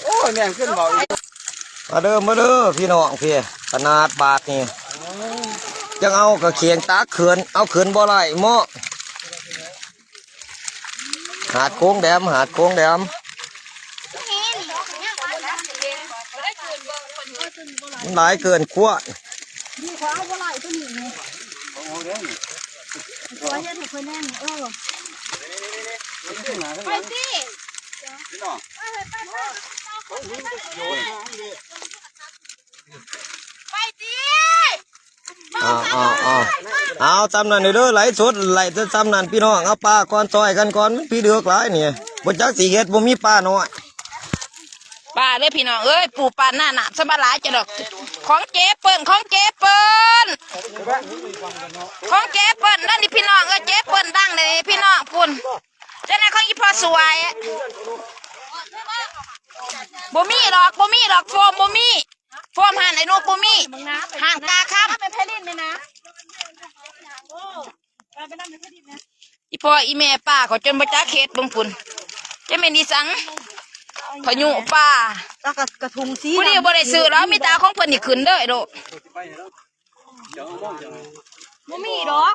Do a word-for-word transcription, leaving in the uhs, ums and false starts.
โอ้ย แม่งขึ้นเบาอีก มาเด้อ มาเด้อ พี่น้องพี่ ขนาดบาทนี่ จังเอากระเขียงตากเขิน เอาเขินบ่ไหลเหมาะ หาดโค้งแดม หาดโค้งแดม มันหลายเกินขั้ว นี่เขาเอาบ่ไหลตัวนี้ไง เอาเด้อ ตัวเฮ็ดให้เพิ่นแน่นี่ เออ ไปสิ ไปสิ เอาเอาเอาเอาซ้ำนั่นเด้อ ไลฟ์สด ไลฟ์สดซ้ำนั่นพี่น้อง เอาปลาก่อน ซอยกันก่อน มันพี่เดือกหลายนี่ บ่จักสิเฮ็ด บ่มีปลาน้อย ปลาเด้อพี่น้องเอ้ย ปูปลาหน้าหนาสบายหลายจะดอก ของเจ๊เปิ้น ของเจ๊เปิ้น ของเจ๊เปิ้น นั่นนี่พี่น้องเอ้ย เจ๊เปิ้นดังเลยพี่น้อง คุณ เจ้าไหนายของอีพ่อสวย บ่มีดอก บ่มีดอก โฟมบ่มี โฟมหันไอ้หนูบ่มี หันกาคำ เป็นเพลินเลยนะ อีพ่ออีแม่ป้าเขาจนบ่จักเฮ็ดเบิ่งพุ้น จะแม่นอีสัง พายุป้า แล้วก็กระทุงสี ผู้นี้บ่ได้ซื้อแล้ว มีแต่ของเพิ่นนี่ขึ้นเด้อไอ้โด บ่มีดอก